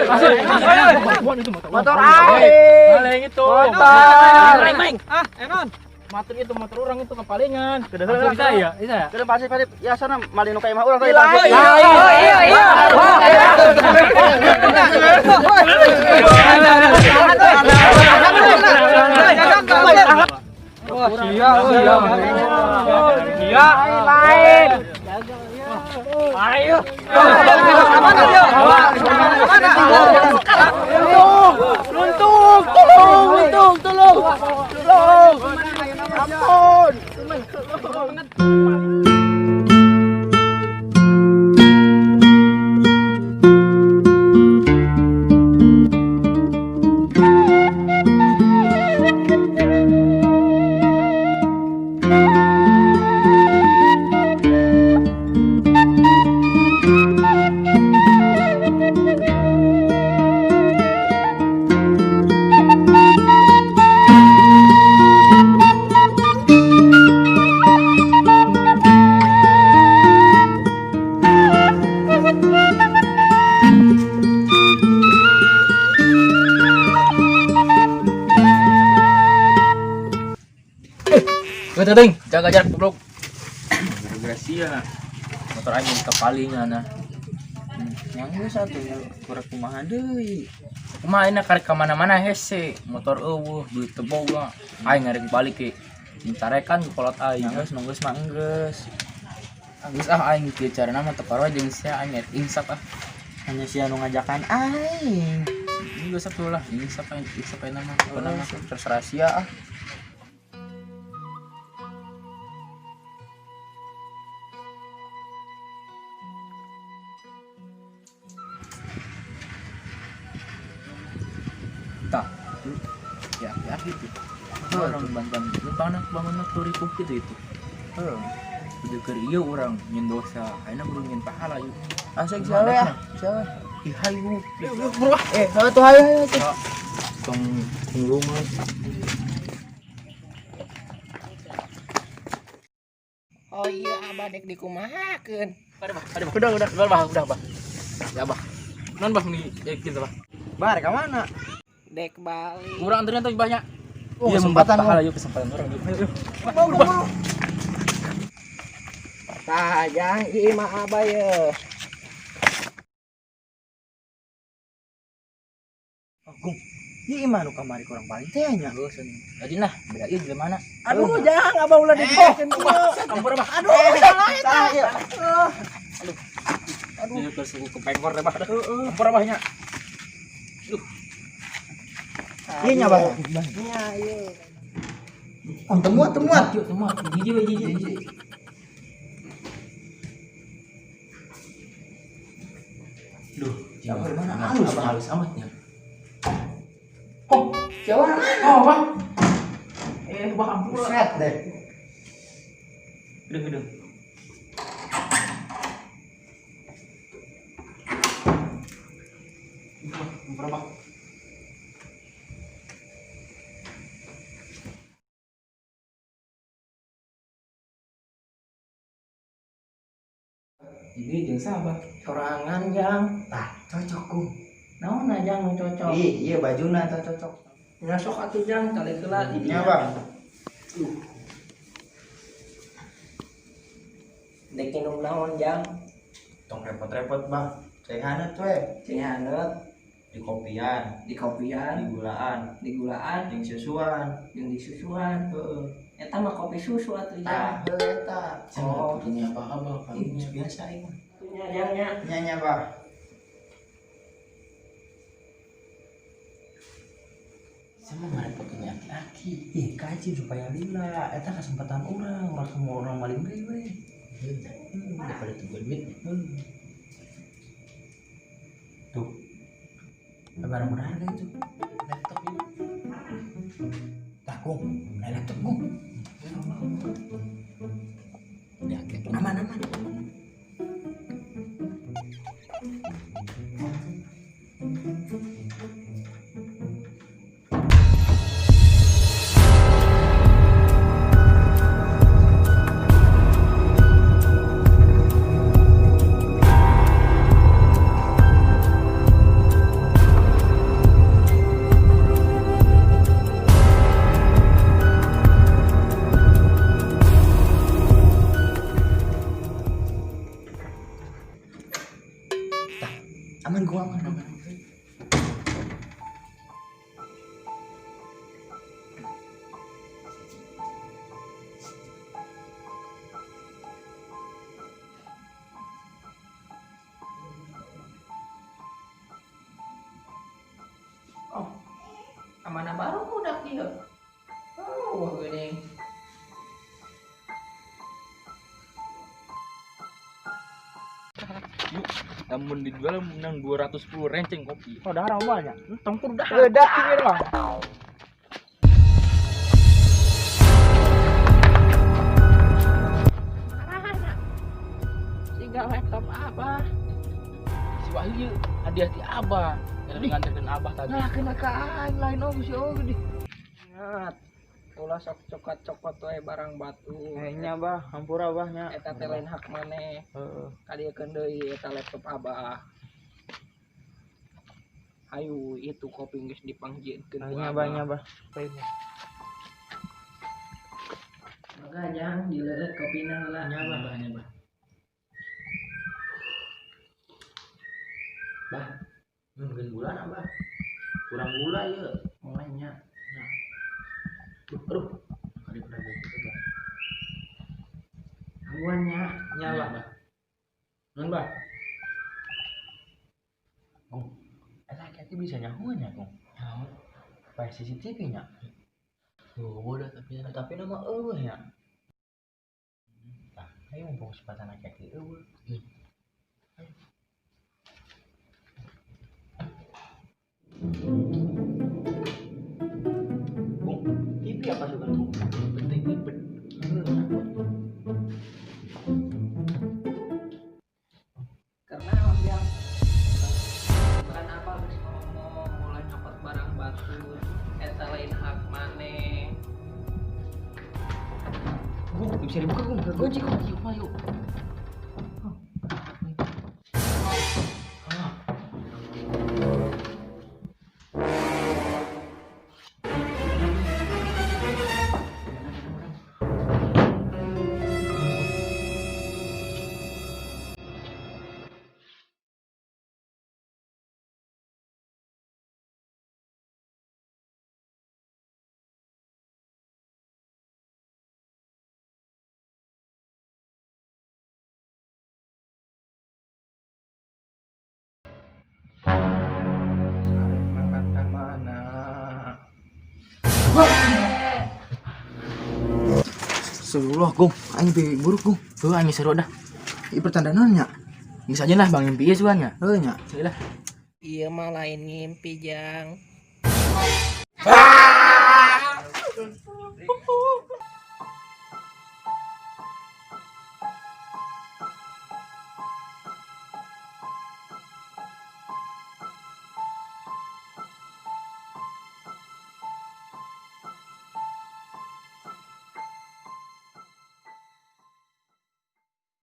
Motor aing. Maling itu. Motor. Maling, maling. Ah, enon. Motor itu motor orang itu kepalingan. Bisa ya? Bisa ya? Kedeng pasir pasir. Ya sana maling nu ka imah urang tadi. Iya, iya, iya. Wah, sia, sia. Sia. Lain. Ayo. Luntung, tolong, luntung, tolong. Tolong. Ampun. Teuing, jaga jarak goblok. Gara-gara sia. Motor aing kepalingan nah. Yang geus atuh kurang kumaha deui. Kumaha ayeuna karek ka mana-mana hese, motor eueuh, duit teu boga. Aing ngarek balik ke dicarekan ku kolot aing. Geus nu geus mah geus. Geus ah aing kieu carana mah teu parah jeung sia aing rek insap ah. Hanya sia nu ngajakan aing. Ini geus atuh lah, insap aing, insap aing mah. Pokona mah terserah sia ah. Tah, ya, ya gitu. Orang bantuan bangun bangun turiku gitu itu. Heuh. Udah keur ieu urang nyen dosa, ayeuna kudu nyen pahala yuk. Asik sia we ah. Sia we. Ih hayu. Bro. Eh, heuh tuh hayu hayu tuh. Tong rumah. Oh iya abah dek dikumahakeun. Ada bah, ada bah. Udah, udah, udah, bah, udah, bah. Ya, bah. Non bah nih, ya gitu bah. Bar ka mana? Dek balik. Kurang antrian tuh banyak. Oh, Iya, kesempatan pahala yuk kesempatan orang yuk. Ayo, yuk. Tah jang ieu mah abah ye. Agung. Ieu imah nu kamari kurang paling teh nya. Jadi nah, beda ieu jelema mana? Aduh jang abah ulah dikeun kieu. Ampun bah. Aduh salah eta. Salah ieu. Aduh. Ini keur suku kepengkor deh bah. Ampun bah nya. Ieu nya bah. Nya ieu. Oh, temuan temuan. Yuk semua. Gigi we gigi. Duh, Siapa di mana? Halus, halus amatnya. Oh, siapa? Oh, bah. Eh, bah ampun. Buset deh. Gedeng, gedeng. Berapa? Ini jeung sahabat. Sorangan jang. Tah, cocok gung. Naon jang nu cocok? Ih, iya bajuna tah cocok. Nya sok atuh jang calik heula di Nya, Bang. Dek minum naon jang? Tong repot-repot, Bang. Cai haneut we. Cai haneut Di kopian, di kopian, di gulaan, di gulaan, jeung susuan. jeung di susuan. Heeh. Eta mah kopi susu atuh Tah, jang. heuh eta. Oh, punya apa abah? Ih, biasa ieu mah. Nya jang nya. Nya nya, Bang. Sama ngerepotin aki-aki. Ih, kaji supaya lila. Eta kesempatan urang, urang semua orang maling deui we. Daripada tunggu duit. Tuh. Barang berharga itu. Laptop ini. Tah, Gung. Nah, laptop, Gung. Ini aki-aki. Aman, aman. Ka mana barudak ieu? Oh, geuning. Lamun dijual menang 210 renceng kopi. Oh, dahar banyak. Entong kudu dahar. Udah, mah. Marahana. Siga laptop Abah. Si Wahyu hadiah ti Abah. Yang nganterkeun Abah tadi. Nah, kena ka aing lain oge si oge di. Ingat. Ulah sok cokot-cokot we barang batur. Eh, nya bah, hampura bah nya. Eta teh lain hak maneh. Heeh. Kadieukeun deui eta laptop Abah. Hayu itu kopi geus dipangjieunkeun ku Nya bah, Abah. nya bah. Maka jang dileueut kopina heula. Nya bah, nya bah. Bah, nungguin gula na, Bah. Kurang gula ya. Mulai nya. Duh, aduh. Kali pernah gitu, Bah. Gangguan nya. Nya, Bah. Nun bah. Gong, eta hati bisa nyahuan ya, Gong. Pakai CCTV nya. Oh, udah tapi Nah, tapi nama eueuh nya. Tah, ayo mumpung kesempatan aki-aki eueuh. Gong, TV apa suka tuh? Penting ribet. Karena jang kan apa geus ngomong mulai nyokot barang batur eta lain hak maneh. Gong, bisa dibuka, Gong. Kunci, Gong. Yuk, ayo. Arek mangkat ka mana? Astagfirullah, Gong. Aing mimpi buruk, Gong. Tuh aing seru dah. Ieu pertanda naon nya? Geus aja lah bang mimpi sugan nya. Heuh nya. Lah. Ieu mah lain ngimpi jang.